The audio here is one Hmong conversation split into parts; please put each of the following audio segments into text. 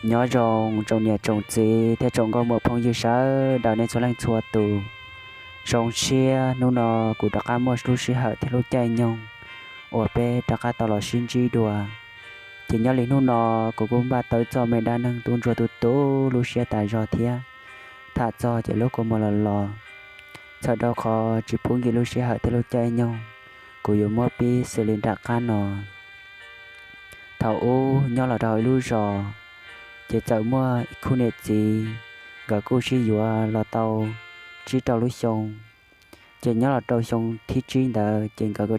Nyob zoo tsoom niam tsoom txiv thiab tsoom nkauj muam phooj ywg sawv daws nej txhua leej txhua tus. Zoo siab hnub no kuv rov qab muaj lub sij hawm thiab lub caij nyoog uas peb rov qab tau los sib ntsib dua. Ces nyob li hnub no kuv kuj npaj tau txoj me dab neeg tub ntsuag tu tu lub siab tas zog thiab. Tham txog ces lub kua muag los los, txhawm rau qhov tsis pub nkim lub sij hawm thiab lub caij nyoog, kuv yuav muab pib xws li nram qab no. Thaum ub nyob los rau hauv ib lub zos, ces txawm muaj ib khub niam txiv, nkawd kuj sib yuav los tau tsib rau lub xyoo. Ces nyob los rau xyoo thib tsib ntawd ces nkawd,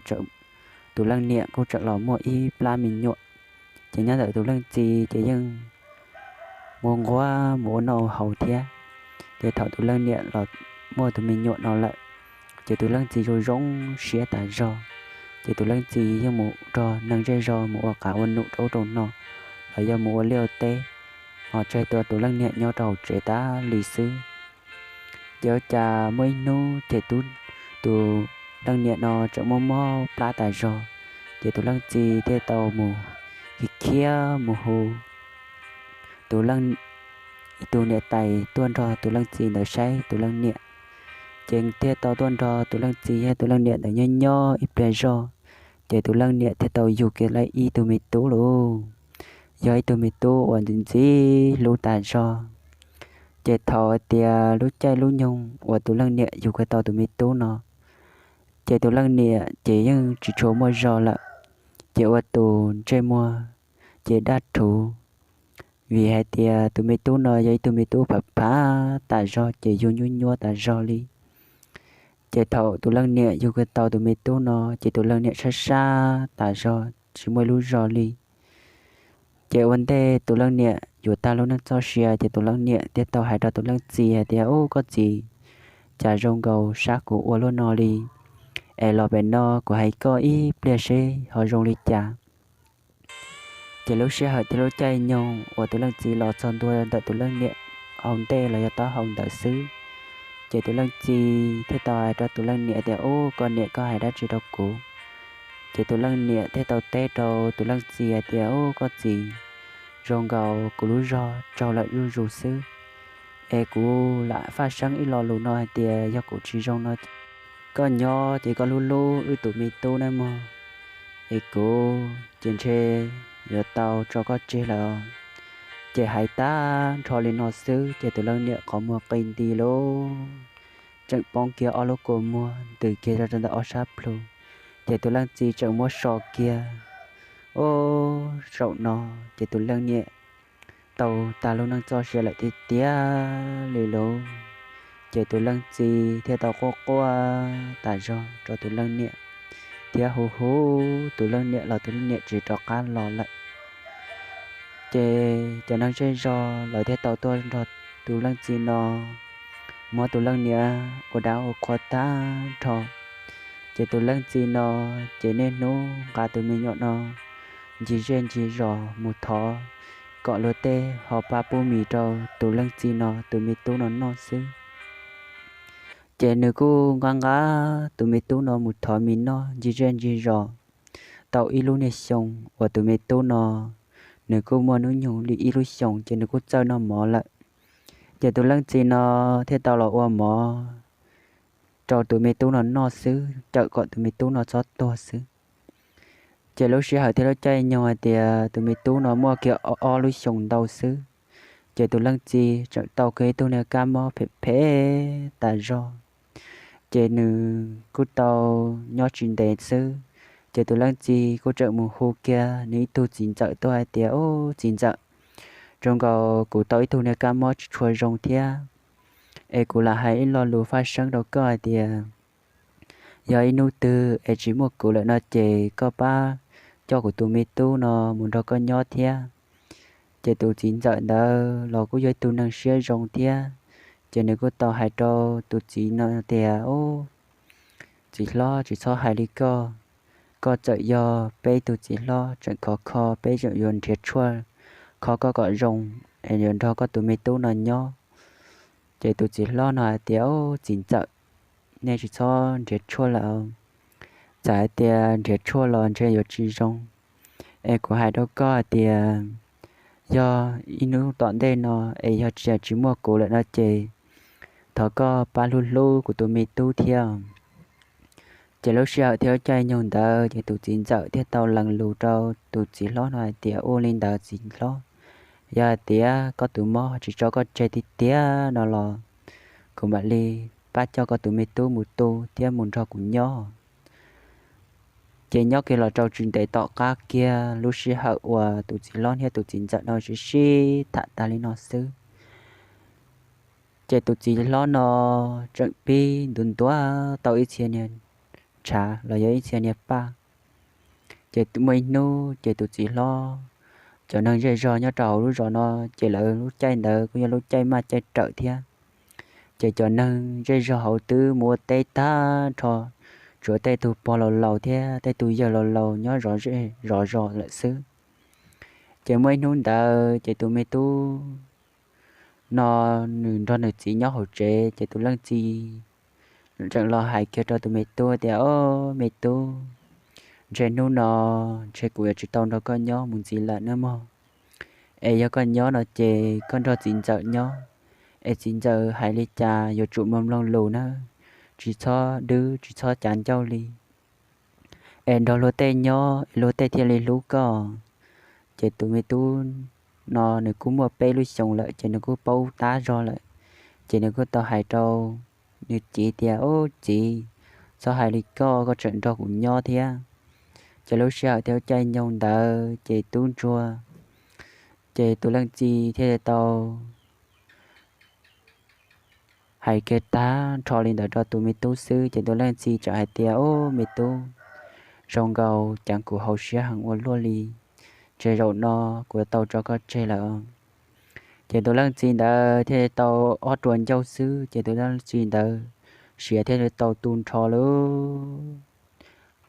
tus leej niam kuj txawm los muaj ib plab me nyuam. Ces nyob ntawm tus leej txiv ces yeej nquag nquag mus ua noj ua haus thiab. Ces thaum tus leej niam los muaj tus me nyuam no lawm, ces tus leej txiv zoo zoo siab tas zog. Ces tus leej txiv yeej mus nrog neeg zej zog mus ua qav ua num rau ub rau no, los yog mus ua liaj ua teb, ho tseg tua tus leej niam nyob rau hauv tsev tas li xwb. Ces ua cas muaj ib hnub ces tus leej niam no tseem mob mob plab tas zog, ces tus leej txiv thiaj tau mus khiav khiav mus hu tus leej, ib tug niam tais tuaj nrog tus leej txiv ntawd saib tus leej niam. Ces thiaj tau tuaj nrog tus leej txiv thiab tus leej niam ntawd nyob nyob ib pliag zog, ces tus leej niam thiaj tau yug kiag lawm ib tug me tub lauj. Yog ib tug me tub uas ntxim ntxim hlub tas zog. Ces thaum hais tias lub caij lub nyoog uas tus leej niam yug kiag tau tus me tub no, ces tus leej niam ces yeej tsis tshua muaj zog lawm, ces ua tus ntsej muag ces daj rhuv, vim hais tias tus me tub no yog ib tug me tub phav phav tas zog ces yug nyuab nyuab tas zog li. Ces thaum tus leej niam yug kiag tau tus me tub no ces tus leej niam sab sab tas zog tsis muaj ib lub zog li. Ces ua ntej tus leej niam yuav tag lub neej txoj sia ces tus leej niam thiaj tau hais rau tus leej txiv hais tias, Ub, koj txiv, cas zoo nkaus sab kuv ua luaj no li, es los pem no kuv hais koj ib pliag seb ho zoo li cas. Ces lub sij hawm thiab lub caij nyoog uas tus leej txiv los txog ntua ntawm tus leej niam hauv ntej los yog taub hau ntawd xwb, ces tus leej txiv thiaj tau hais rau tus leej niam tias, Ub, koj niam, koj hais dab tsi rau kuv? Ces tus leej niam thiaj tau teb rau tus leej txiv hais tias, Ub, koj txiv, zoo nkaus kuv lub zog tsaug lawm zuj zus xwb, es kuv lam faj seeb ib lo lus no hais tias yog kuv tsis zoo no, koj nyob ces koj hlub hlub wb tus me tub nawb mog, es kuv ces ntshe yuav tau tso koj tseg lawm. Ces hais tag nrho li no xwb ces tus leej niam qhov muag qi nti lauj, tseem poob kiag ob lub kua muag ntws kiag rau ntawm ob sab plhu, ces tus leej txiv tseem muab so kiag. Ub, zaum no ces tus leej niam tau tag lub neej txoj sia lawm tiag tiag li lauj. Ces tus leej txiv thiaj tau quaj quaj tas zog rau tus leej niam, thiab hu hu tus leej niam los tus leej niam tsis rov qab los lawm. Ces cov neeg zej zog lawv thiaj tau tuaj nrog tus leej txiv no muab tus leej niam ua dab ua qhua tag nrho. Ces tus leej txiv no ces niaj hnub nqa tus me nyuam no ncig zej ncig zos mus thov kom luag tej ho pab pub mis rau tus leej txiv no tus me tub no noj xwb. Ces nws kuj nqa nqa tus me tub no mus thov mis noj ncig zej ncig zos tau ib lub niag xyoo uas tus me tub no nws kuj muaj hnub nyoog li ib lub xyoos ces nws kuj txawj noj mov lawm. Ces tus leej txiv no thiaj tau los ua mov rau tus me tub no noj xwb, cawm kom tus me tub no txhob tuag xwb. Ces lub sij hawm thiab lub caij nyoog hais tias tus me tub no muaj kiag ob lub xyoos ntau xwb, ces tus leej txiv tseem tau kiag ib tug niag kab mob phem phem tas zog. Ces nws kuj tau nyob tsis ntev xwb, ces tus leej txiv kuj tseem mus hu kiag nws ib tug txiv ntxawm tuaj hais tias, Ub, txiv ntxawm, zoo nkaus kuv tau ib tug niag kab mob tsis tshua zoo thiab, es kuv lam hais ib lo lus faj seeb rau koj hais tias yog ib hnub twg es tsis muaj kuv lawm no ces koj pab coj kuv tus me tub no mus nrog koj nyob thiab. Ces tus txiv ntxawm ntawd los kuj yog ib tug neeg siab zoo thiab, ces nws kuj tau hais rau tus txiv no tias, Ub, txiv hlob, tsis txhob hais li koj. Koj txawm yog peb ib tug txiv hlob tseem khov kho, peb tseem yuav nrhiav tshuaj kho koj kom zoo es yuav nrog koj tus me tub no nyob. Ces tus txiv hlob no hais tias, Ub, txiv ntxawm, nej tsis txhob nrhiav tshuaj lawm. Txawm hais tias nrhiav tshuaj los ntshe yuav tsis zoo. Es kuv hais rau koj hais tias yog ib hnub tom ntej no es yog tsis, tsis muaj kuv lawm no ces thov koj pab hlub hlub kuv tus me tub thiab. Ces lub sij hawm thiab lub caij nyoog ntawd ces tus txiv ntxawm thiaj tau lees lus rau tus txiv hlob no hais tias, ua li ntawd txiv hlob, yog hais tias koj tus mob tsis tso koj tseg tiag tiag no los kuv mam li pab coj koj tus me tub mus tu thiab mus nrog kuv nyob. Ces nyob kiag los rau tsis ntev tom qab kiag lub sij hawm uas tus txiv hlob thiab tus txiv ntxawm no sib sib tham tag li no xwb, ces tus txiv hlob no tseem pib ntuav ntuav tau ib txhia niag ntshav los yog ib txhia niag paj. Ces muaj ib hnub ces tus txiv hlob, cov neeg zej zog nyob rau hauv lub zos no, ces lawv lub caij ntawd kuj yog lub caij maj caij rawm thiab. Ces cov neeg zej zog hauv twb mus ua teb tag nrho, tshuav tej tug pog laus laus thiab tej tug yawg laus laus nyob zov zej zov zos lawm xwb. Ces muaj ib hnub ntawd ces tus me tub no nws nrog nws txiv nyob hauv tsev, ces tus leej txiv tseem los hais kiag rau tus me tub tias, o, me tub, ntshe hnub no ntshe kuv yuav tsis tau nrog koj nyob mus ntxiv lawm nawb mog. Es yog koj nyob no ces koj nrog txiv ntxawm nyob, es txiv ntxawm hais li cas yuav tsum mloog mloog lus nawb, tsis txhob dwb tsis txhob cav ncauj li, es nrog luag tej nyob es luag tej thiaj li hlub koj. Ces tus me tub no nws kuj muaj peb lub xyoos lawm ces nws kuj paub tab zog lawm, ces nws kuj tau hais rau nws txiv tias, o, txiv, txhob hais li koj, koj tseem nrog kuv nyob thiab. Ces lub sij hawm thiab lub caij nyoog ntawd ces tub ntsuag, ces tus leej txiv thiaj li tau hais kiag tag nrho li ntawd rau tus me tub xwb, ces tus leej txiv txawm hais tias, o, me tub, zoo nkaus cas kuv hauv siab heev ua luaj li, ntshe zaum no kuv yuav tau tso koj tseg lawm. Ces tus leej txiv ntawd thiaj li tau ob rua ncauj xwb, ces tus leej txiv ntawd siav thiaj li tau tu nrho lawm.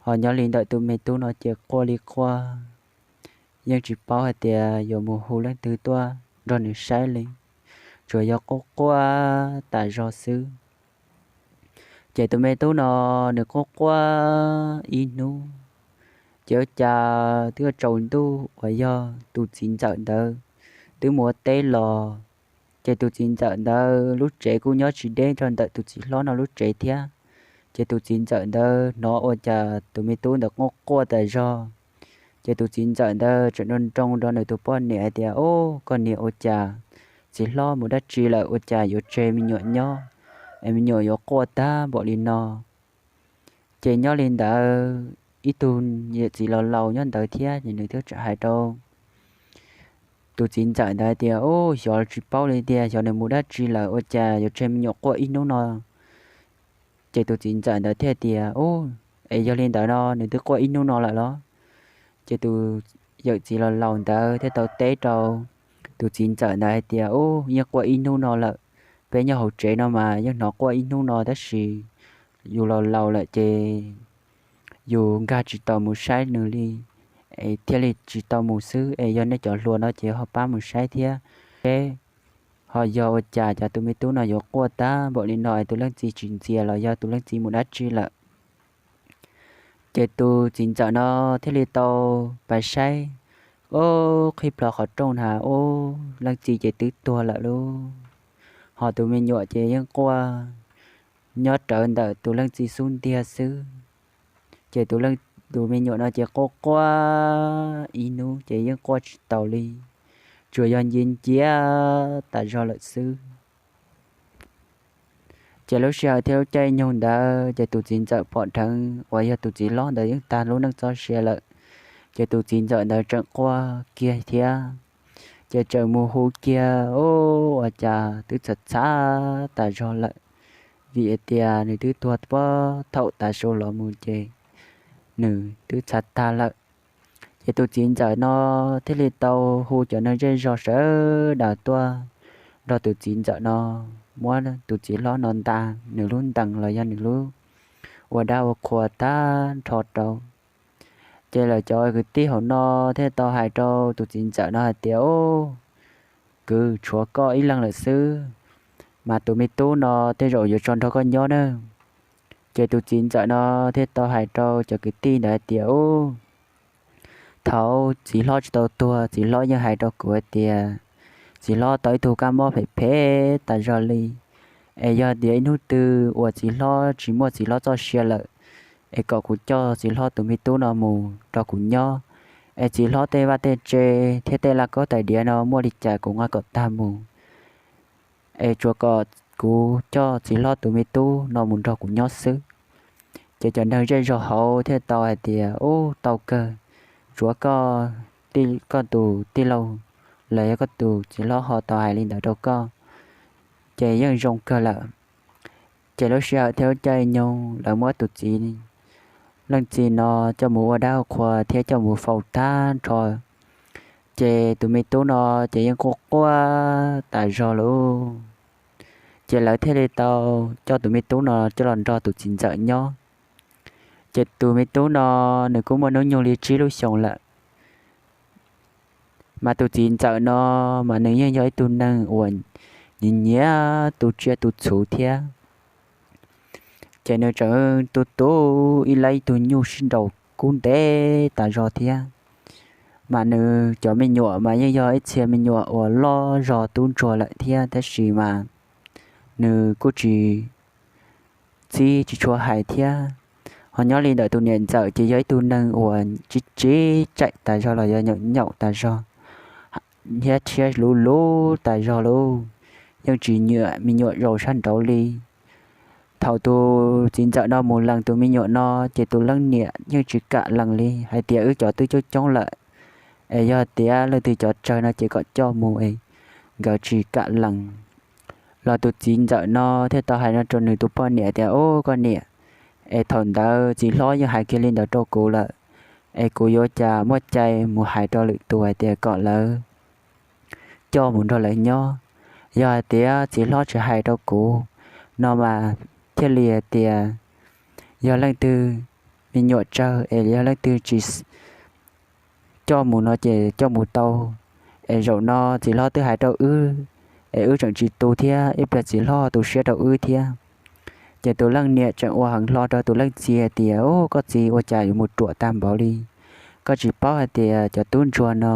Ho nyob li ntawm tus me tub no ces quaj li quaj, yeej tsis paub hais tias yuav mus hu leej twg tuaj nrog nws saib li, tsuas yog quaj quaj tas zog xwb. Ces tus me tub no nws quaj quaj ib hnub, ces ua cas twb tsaus ntuj uas yog tus txiv ntxawm ntawd twb mus ua teb los. Ces tus txiv ntxawm ntawd lub tsev kuj nyob tsis deb rau ntawm tus txiv hlob no lub tsev thiab. Ces tus txiv ntxawm ntawd hnov ua cas tus me tub ntawd quaj quaj tas zog, ces tus txiv ntxawm ntawd tseem nroo nroo rau nws tus poj niam hais tias, o, koj niam, ua cas txiv hlob mus dab tsi lawm ua cas yuav tseg me nyuam nyob, es me nyuam yuav quaj tag npaum li no. Ces nyob li ntawd ib tug yawm txiv laus laus nyob ntawd thiab ces nws thiaj txawm hais rau tus txiv ntxawm ntawd hais tias, u, xyov tsis paub li tiag, xyov nws mus dab tsi lawm ua cas yuav tseg me nyuam quaj ib hnub no. Ces tus txiv ntxawm ntawd thiaj tias, u, es yog li ntawd no nws twb quaj ib hnub no lawm los? Ces tus yawm txiv laus laus ntawd thiaj tau teb rau tus txiv ntxawm ntawd hais tias, u, yeej quaj ib hnub no lawm, peb nyob hauv tsev no mas yeej hnov quaj ib hnub no tab sis yus laus laus lawm ces yus nkag tsis tau mus saib nws li, es thiaj li tsis tau mus xwb, es yog nej cov hluas no ces ho pab mus saib thiab seb ho yog ua cas cas tus me tub no yuav quaj tag npaum li no es tus leej txiv tsis ntxias los yog tus leej txiv mus dab tsi lawm. Ces tus txiv ntxawm no thiaj li tau pais saib, u, qhib plho qhov rooj na, u, leej txiv ces twb tuag lawm lauj, ho tus me nyuam ces yeej quaj nyob rawv ntawm tus leej txiv xub ntiag xwb. Ces tus, tus me nyuam no ces quaj quaj ib hnub ces yeej quaj tsis taus li, tsuas yog ncia ncia tas zog lawm xwb. Ces lub sij hawm thiab lub caij nyoog ntawd ces tus txiv ntxawm pom dheev uas yog tus txiv hlob ntawd yeej tag lub neej txoj sia lawm, ces tus txiv ntxawm ntawd tseem quaj kiag thiab. Ces tseem mus hu kiag, u, ua cas twb txhav txhav tas zog lawm, vim tias nws twb tuag puag thaum tav su los mus ces nws twb txhav tag lawm. Ces tus txiv ntxawm no thiaj li tau hu cov neeg zej zog sawv daws tuaj nrog tus txiv ntxawm no muab tus txiv hlob no nta nws lub ntees los yog nws lub ua dab ua qhua tag nrho rau. Ces lawv cov kwv tij hauv no thiaj tau hais rau tus txiv ntxawm no hais tias, u, kwv, tshuav koj ib leeg lawm xwb, mas tus me tub no tej zaum yuav tso nrog koj nyob na. Ces tus txiv ntxawm no thiaj tau hais rau cov kwv tij ntawd hais tias, u, Thaum txiv hlob tsis tau tuag, txiv hlob yeej hais rau kuv hais tias txiv hlob tau ib tug kab mob phem phem tas zog li, es yog tias ib hnub twg uas txiv hlob tsis muaj txiv hlob txoj sia lawm, es kom kuv coj txiv hlob tus me tub no mus nrog kuv nyob, es txiv hlob tej vaj tej tse thiab tej laj kab tais diav no muaj li cas kuv nqa kom tag mus, es tsuas kom kuv coj txiv hlob tus me tub no mus nrog kuv nyob xwb. Ces cov neeg zej zog hauv thiaj tau hais tias, Ub, tau kawg, tsuav koj, koj tus tij laug los yog koj tus txiv hlob ho tau hais li ntawd rau koj, ces yeej zoo kawg lawm. Ces lub sij hawm thiab lub caij nyoog lawv muab tus txiv, leej txiv no coj mus ua dab ua qhua thiab coj mus faus tag nrho, ces tus me tub no ces yeej quaj quaj tas zog lauj. Ces lawv thiaj li tau coj tus me tub no coj los nrog tus txiv ntxawm nyob. Ces tus me tub no nws kuj muaj hnub nyoog li tsib lub xyoos lawm. Mas tus txiv ntxawm no mas nws yeej yog ib tug neeg uas nyiam nyiam tu tsiaj tu txhu thiab. Ces nws tseem tu tu ib leeg ib tug nyuj sib nraus kub ntev tas zog thiab. Mas nws cov me nyuam mas yeej yog ib txhia me nyuam uas loj zog tub ntsuag lawm thiab, tab sis mas nws kuj tsis txib tsis tshua hais thiab. Ho nyob li ntawm tus niam ntxawm ces yog ib tug neeg uas tsis tsim txim tas zog los yog nyaum nyaum tas zog, thiab siab luv luv tas zog lauj, yeej tsis nyiam me nyuam zaus sab nraud li. Thaum tus txiv ntxawm no mus lees tus me nyuam no, ces tus leej niam yeej tsis kam lees li, hais tias, Wb cov twb coob coob lawm, es yog tias leej twg cov tsawg no ces kom coj mus es nkawd tsis kam lees. Los tus txiv ntxawm no thiaj tau hais no rau nws tus poj niam tias, Ub, koj niam, es thaum ntawd txiv hlob yeej hais kiag li ntawd rau kuv lawm, es kuv yuav cas muaj cai mus hais rau lwm tus hais tias kom lawv coj mus nrog lawv nyob. Yog hais tias txiv hlob tsis hais rau kuv no mas thiaj li hais tias yog leej twg me nyuam tsawg es yog leej twg tsis coj mus no ces coj mus tau. Es zaum no txiv hlob twb hais rau wb, es wb tseem tsis tu thiab, ib pliag txiv hlob tu siab rau wb thiab. Ces tus leej niam tseem ua heev hlo rau tus leej txiv hais tias, Ub, koj txiv, ua cas yuav mus ruam tag npaum li? Koj tsis paub hais tias cov tub ntsuag no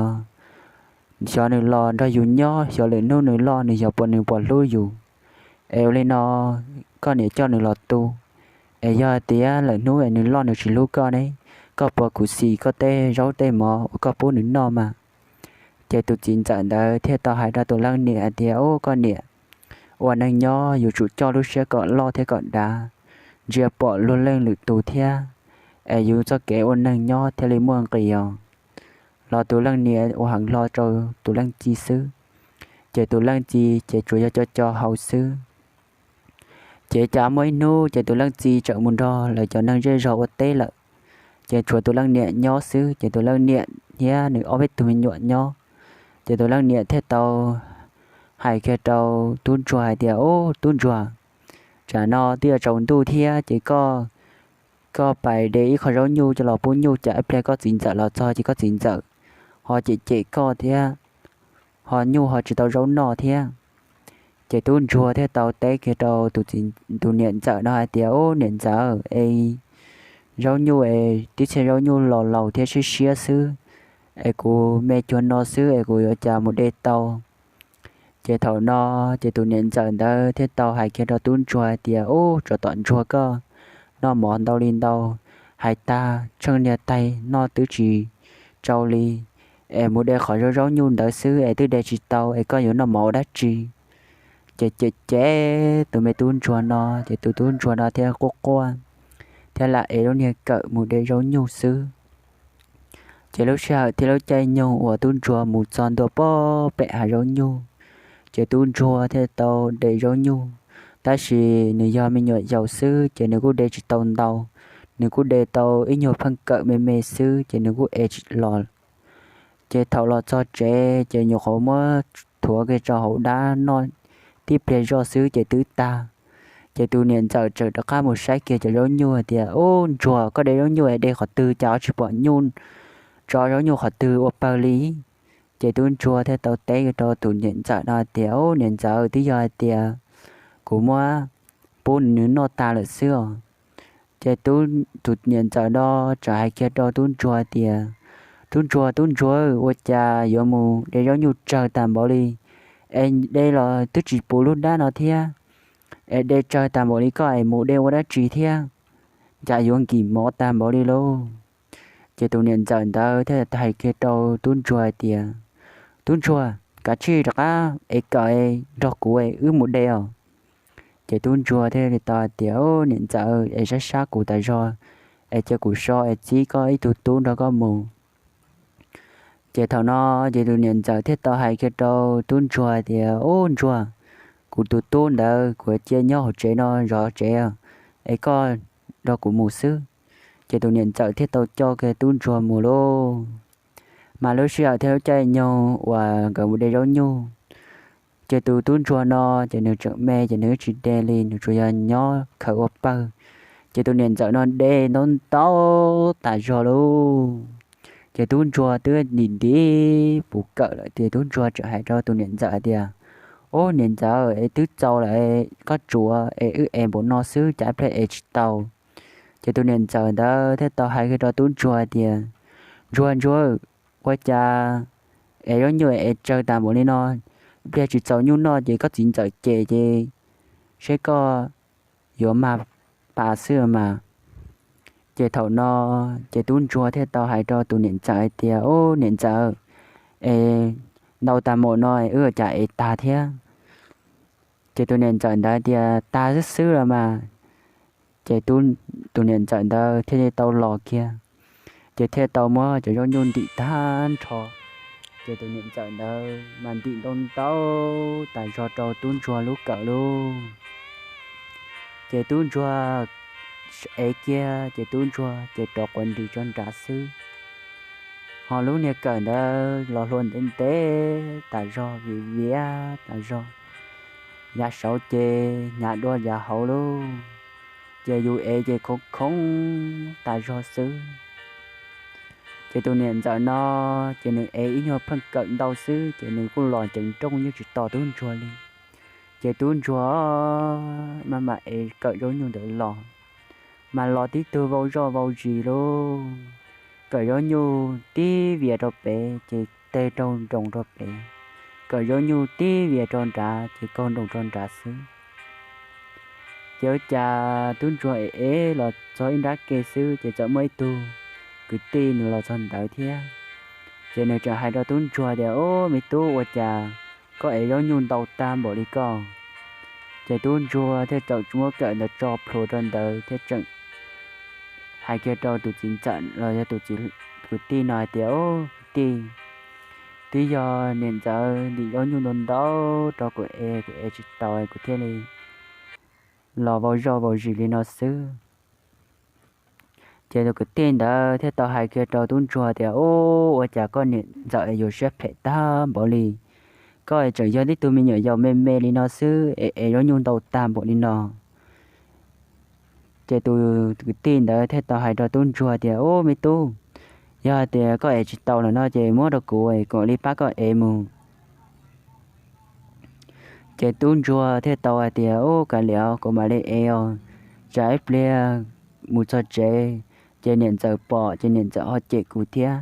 xyov nws los nrog yus nyob, xyov lwm hnub nws loj nws xyov puas nws puas hlub yus. Es ua li no, koj niam coj nws los tu, es yog hais tias lwm hnub es nws loj nws tsis hlub koj ne, koj puas khuv xim koj tej zaub tej mov uas koj pub nws noj mas? Ces tus txiv ntxawm ntawd thiaj tau hais rau tus leej niam hais tias, Ub, koj niam, ua neeg nyob yus tsum coj lub siab kom loj thiab kom dav, ntsia pom luag leej lwm tus thiab, es yus txoj kev ua neeg nyob thiaj li muaj nqis os. Los tus leej niam ua heev hlo rau tus leej txiv xwb, ces tus leej txiv ces tsuas yog co co hau xwb. Ces cas muaj ib hnub ces tus leej txiv tseem mus nrog lawv cov neeg zej zog ua teb lawm, ces tshuav tus leej niam nyob xwb, ces tus leej niam thiab nws ob peb tug me nyuam nyob. Ces tus leej niam thiaj tau hais kiag rau tub ntsuag hais tias, Ub, tub ntsuag, tsam no twb yuav tsaus ntuj thiab, ces koj, koj pais de ib qho zaub nyuj coj los pub nyuj, tsam ib pliag koj txiv ntxawm los txog ces koj txiv ntxawm ho cem cem koj thiab, ho nyuj ho tsis tau zaub noj thiab. Ces tub ntsuag thiaj tau teb kiag rau tus niam ntxawm no hais tias, Ub, niam ntxawm, es zaub nyuj es tib txhia zaub nyuj los laus thiab siab siab xwb, es kuv me cuag no xwb es kuv yuav cas mus de tau? Ces thaum no, ces tus niam ntxawm ntawd thiaj tau hais kiag rau tub ntsuag hais tias, Ub, tsov tom ntsuag koj, noj mov ntau li ntau, hais tag tsheej niag taig noj twb tsis tsau li, es mus de qhov zaub zaub nyuj ntawd xwb es twb de tsis tau es koj yuav noj mov ua dab tsi? Ces cem cem tus me tub ntsuag no, ces tus tub ntsuag no thiaj quaj quaj thiab lam ev lub niag kawm mus de zaub nyuj xwb. Ces lub sij hawm thiab lub caij nyoog uas tub ntsuag mus txog ntua pem hav zaub nyuj, ces tub ntsuag thiaj tau de zaub nyuj, tab sis nws yog me nyuam yaus xwb ces nws kuj de tsis tau ntau, nws kuj de tau ib nyuag pheej kawm me me xwb ces nws kuj ev tsis los. Ces thaum los txog tsev ces nyuam qhuav muab thuav kiag rau hauv dab noj tib pliag zoj xwb ces twb tag. Ces tus niam ntxawm tseem rov qab mus saib kiag cov zaub nyuj hais tias, Ub, ntsuag, koj de zaub nyuj es de qhov twg, cas ho tsis pom nyuj, tso zaub nyuj qhov twg ua pawg li? Ces tub ntsuag thiaj tau teb rau tus niam ntxawm no hais tias, Ub, niam ntxawm, twb yog hais tias kuv muab pub nws noj tas lawm xwb os. Ces tus niam ntxawm no txawm hais kiag rau tub ntsuag hais tias, Tub ntsuag, tub ntsuag, ua cas yuav mus de zaub nyuj tsawg tag npaum li, es de los twb tsis puv lub dab no thiab, es de tsawg tag npaum li koj es mus de ua dab tsi thiab, cas yuav nkim mov tag npaum li lauj? Ces tus niam ntxawm ntawd thiaj hais kiag rau tub ntsuag hais tias, Tub ntsuag, kav tsij rov qab es kawm nrog kuv es wb mus de os. Ces tub ntsuag thiaj li tau hais tias, Niam ntxawm, es sab sab kuv tas zog, es cia kuv so es txib koj ib tug tub nrog koj mus. Ces thaum no ces tus niam ntxawm thiaj tau hais kiag rau tub ntsuag hais tias, Ub ntsuag, kuv tus tub ntawd kuv cia nyob hauv tsev no zov tsev, es koj nrog kuv mus xwb. Ces tus niam ntxawm thiaj tau coj kiag tub ntsuag mus lauj. Mas lub sij hawm thiab lub caij nyoog uas nkawd mus de zaub nyuj, ces tus tub ntsuag no ces nws tseem me ces nws tsis de li, nws tsuas yog nyob khaws ua pawg. Ces tus niam ntxawm no de ntau ntau tas zog lauj. Ces tub ntsuag twb ntim ntiv puv kawm lawm ces tub ntsuag txawm hais rau tus niam ntxawm hais tias, Ub niam ntxawm, es twb txaus lawm, koj tsuav es wb ev npaum no xwb cas ib pliag ev tsis tau. Ces tus niam ntxawm ntawd thiaj tau hais kiag rau tub ntsuag hais tias, Ntsuag ntsuag, ua cas ev zaub nyuj es tsawg tas npaum li no, ib pliag tsis txaus nyuj noj ces koj txiv ntxawm cem ces seb koj yuav mag pas xwb mas. Ces thaum no ces tub ntsuag thiaj tau hais rau tus niam ntxawm hais tias, Ub niam ntxawm, es ntau tag npaum no wb ua cas ev tag thiab? Ces tus niam ntxawm ntawd tias, Tag xwb xwb los mas. Ces tus niam ntxawm ntawd thiaj li tau los kiag, ces thiaj tau muab cov zaub nyuj ntim tag nrho. Ces tus niam ntxawm ntawd mas ntim ntau ntau tas zog rau tub ntsuag lub kawm lauj. Ces tub ntsuag ev kiag ces tub ntsuag ces rov quav nris rau nrad xwb. Ho lub niag kawm ntawd los hlua ntev ntev tas zog, viv viav tas zog, yav saud ces hnyav dua yav hauv lauj. Ces yus ev ces khoov khoov tas zog xwb. Ces tus niam ntxawm no ces nws ev ib nyuag pheej kawm ntau xwb ces nws kuj los ceev nrooj yeej tsis tos tub ntsuag li. Ces tub ntsuag maj mam ev kawm zaub nyuj ntawd los, mas los tib tug vau zoj vau zis lauj. Kawm zaub nyuj tib vias rau pem ces teg raug nroos rau pem, kawm zaub nyuj tib vias rau nrad ces kaug nroos rau nrad xwb. Ces ua cas tub ntsuag ev ev los txog ib nrab ke xwb ces txawm muaj ib tug kwv tij nws los txog ntawd thiab. Ces nws txawm hais rau tub ntsuag tias, Ub me tub, ua cas koj ev zaub nyuj ntau tag npaum li koj? Ces tub ntsuag thiaj txawm muab kawm ntawd tso plhuav rau ntawd thiab tseem hais kiag rau tus txiv ntxawm los yog tus kwv tij no hais tias, Ub kwv tij, twb yog niam ntxawm ntim zaub nyuj ntau ntau rau kuv ev, kuv ev tsis tau kuv thiaj li los vau zoj vau zis li no xwb. Ces tus kwv tij ntawd thiaj tau hais kiag rau tub ntsuag tias, Ub, ua cas koj niam ntxawm yuav siab phem tag npaum li? Koj tseem yog tib tug me nyuam yaus me me li no xwb es ev zaub nyuj ntau tag npaum li no. Ces tus kwv tij ntawd thiaj tau hais rau tub ntsuag tias, Ub me tub, yog hais tias koj ev tsis tau lawm no ces muab rau kuv es kuv mam li pab koj ev mus. Ces tub ntsuag thiaj tau hais tias, Ub, kav liam, kuv mam li ev os, tsam ib pliag mus txog tsev ces niam ntxawm pom ces niam ntxawm ho cem kuv thiab.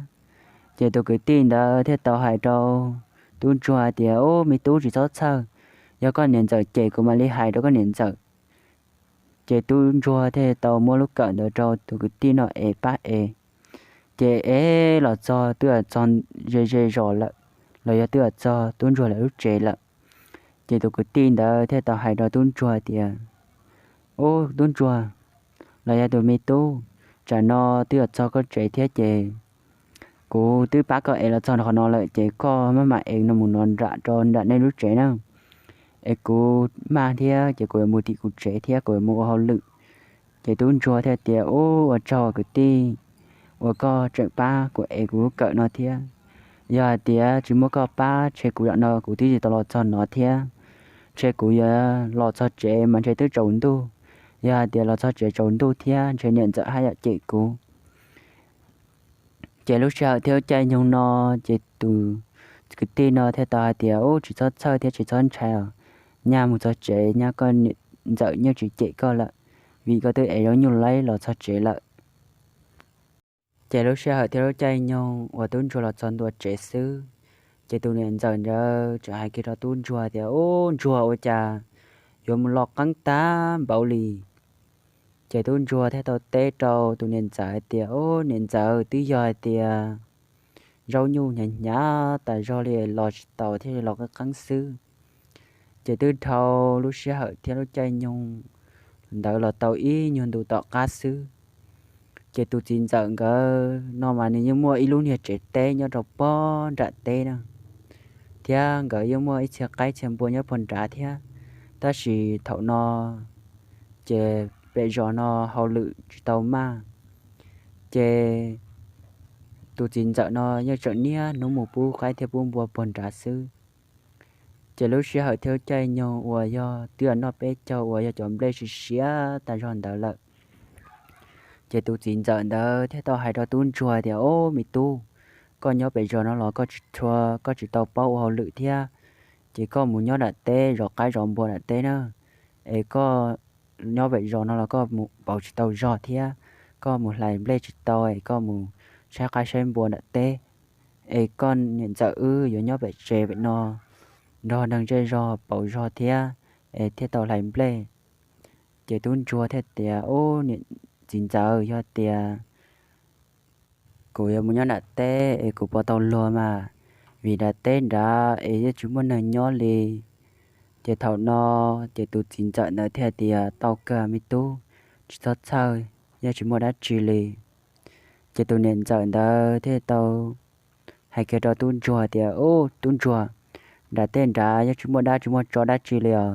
Ces tus kwv tij ntawd thiaj tau hais rau tub ntsuag hais tias, Ub me tub, tsis txhob txhawj, yog koj niam ntxawm cem kuv mam li hais rau koj niam ntxawm. Ces tub ntsuag thiaj tau muab lub kawm ntawd rau tus kwv tij no ev pab ev. Ces ev los txog twb txog ze ze zos lawm, los yog twb txog tub ntsuag lawv lub tsev lawm. Ces tus kwv tij ntawd thiaj tau hais rau tub ntsuag tias, Ub tub ntsuag, los yog tus me tub, tsam no twb txog koj tsev thiab ces kuv twb pab koj ev los txog qhov no lawm ces koj maj mam ev no mus no nram rau nram nej lub tsev na. Es kuv maj thiab ces kuv yuav mus tim kuv tsev thiab kuv yuav mus ua hauj lwm. Ces tub ntsuag thiaj tias, Ub, ua tsaug kwv tij uas koj tseem pab kuv ev kuv lub kawm no thiab. Yog hais tias tsis muaj koj pab ntshe kuv zaum no kuv twb tsis tau los txog no thiab. Ntshe kuv yuav los txog tsev mas ntshe twb tsaus ntuj. Yog hais tias los txog tsev tsaus ntuj thiab ntshe niam ntxawm haj yam cem kuv. Ces lub sij hawm thiab caij nyoog no, ces tus kwv tij no thiaj tau hais tias, Ub, tsis txhob txhawj thiab tsis txhob ntshai os. Nyaj mus txog tsev nyaj koj niam ntxawm yeej tsis cem koj lawm, vim koj twb ev zaub nyuj laib los txog tsev lawm. Ces lub sij hawm thiab lub caij nyoog uas tub ntsuag los txog ntua tsev xwb, ces tus niam ntxawm ntawd tseem hais kiag rau tub ntsuag tias, Ub, ntsuag, ua cas yuav mus los qeeb tag npaum li? Ces tub ntsuag thiaj tau teb rau tus niam ntxawm hais tias, Ub, niam ntxawm, twb yog hais tias zaub nyuj hnyav hnyav tas zog li los tsis taus thiaj li los qeeb qeeb xwb. Ces twb dhau lub sij hawm thiab lub caij nyoog ntawd los tau ib nyuag ntu tom qab xwb, ces tus txiv ntxawm nkawd no mas nws yeej muaj ib lub niag tsev teb nyob rau pog nram teb na, thiab nkawd yeej muaj ib txhia qaib txhia npua nyob pog nrad thiab. Tab sis thaum no ces pem zos no hauj lwm tsis tau maj, ces tus txiv ntxawm no yeej tseem niaj hnub mus pub qaib thiab pub npua pog nrad xwb. Ces lub sij hawm thiab caij nyoog uas yog twb noj peb caug uas yog cov nplej siav siav tas zog ntawd lawm, ces tus txiv ntxawm ntawd thiaj tau hais rau tub ntsuag tias, Ob, me tub, koj nyob pem zos no los koj tsis tshua, koj tsis tau paub ua hauj lwm thiab, ces koj mus nyob nram teb zov qaib zov npua nram teb na, es koj nyob pem zos no los koj mus pauv tsis tau zog thiab, koj mus hlais nplej tsis tau es koj mus saib qaib saib npua nram teb, es koj niam ntxawm wb yuav nyob pem tsev pem no nrog neeg zej zog pauv zog thiab, es thiaj tau hlais nplej. Ces tub ntsuag thiaj tias, Ub, niam txiv ntxawm, yog tias kuv yuav mus nyob nram teb es kuv puas tau luag mas, vim nram teb nrad es yeej tsis muaj neeg nyob li. Ces thaum no ces tus txiv ntxawm ntawd thiaj tias, Tau kawg me tub, tsis txhob txhawj, yeej tsis muaj dab tsi li. Ces tus niam ntxawm ntawd thiaj tau hais kiag rau tub ntsuag tias, Ub, tub ntsuag, nram teb nrad yeej tsis muaj dab tsis muaj tsov dab tsi li os,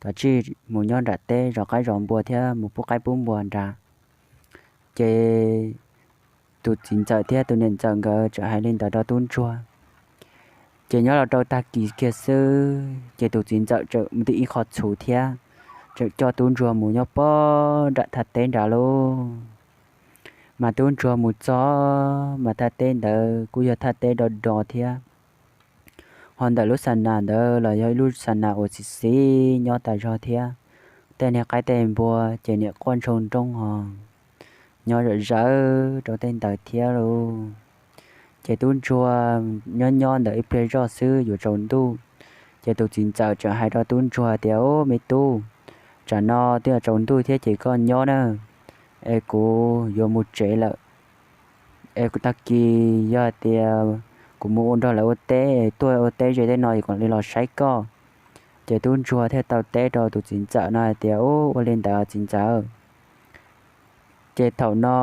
kav tsij mus nyob nram teb zov qaib zov npua thiab mus pub qaib pub npua nrad. Ces tus txiv ntxawm thiab tus niam ntxawm nkawd txawm hais li ntawd rau tub ntsuag. Ces nyob los rau tag kis kiag xwb ces tus txiv ntxawm txawm mus tim ib qho txhuv thiab txawm coj tub ntsuag mus nyob pog nram thaj teb nrad lauj. Mas tub ntsuag mus txog mas thaj teb ntawd kuj yog thaj teb do do thiab. Ho ntawm lub xa nas ntawd los yog ib lub xa nas uas xiv xiv nyob tas zog thiab. Tej niag qaib tej npua ces niam quaj ntshoo nrooj ho nyob zom zaws rau tej ntawd thiab lauj. Ces tub ntsuag nyob nyob ntawm ib pliag zoj xwb yuav tsaus ntuj, ces tus txiv ntxawm txawm hais rau tub ntsuag tias, Ub, me tub, tsam no twb yuav tsaus ntuj thiab ces koj nyob na, es kuv yuav mus tsev lawm. Es kuv tag kis yog hais tias kuv mus ua nrog lawv ua teb, tuaj ua teb ze tej no es kuv mam li los saib koj. Ces tub ntsuag thiaj tau teb rau tus txiv ntxawm no hais tias, Ub, ua li ntawd txiv ntxawm. Ces thaum no